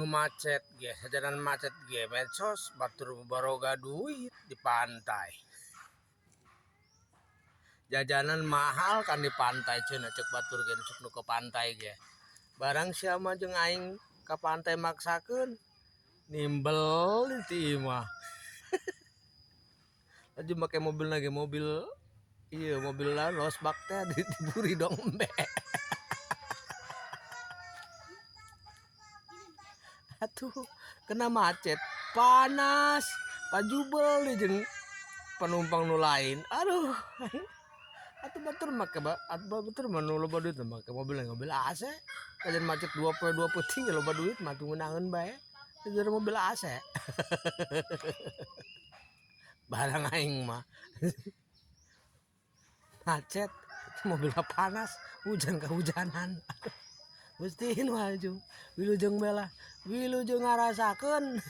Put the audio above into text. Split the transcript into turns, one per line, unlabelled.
Nu macet ge sajanan macet ge medsos batur baroga duit di pantai. Jajanan mahal kan di pantai cenah cek batur ge cek nu ke pantai ge. Barang sia mah jeung aing ka pantai maksakeun nimbel di imah. Laju make mobil lagi mobil iya mobil lain los bak teh diburi dong embe. Atuh kena macet panas pajubel nih jeung penumpang nu lain. Aduh. Atuh batur make atuh batur mah nu loba duit mah make mobil mobil AC. Kajian macet 2 poe 2 peuting loba duit mah teu ngeunaheun bae. Jadi mobil AC. Barang aing mah macet mobilnya panas hujan kehujanan. Gusti nu aju wilujeng bela wilujeng ngarasakeun.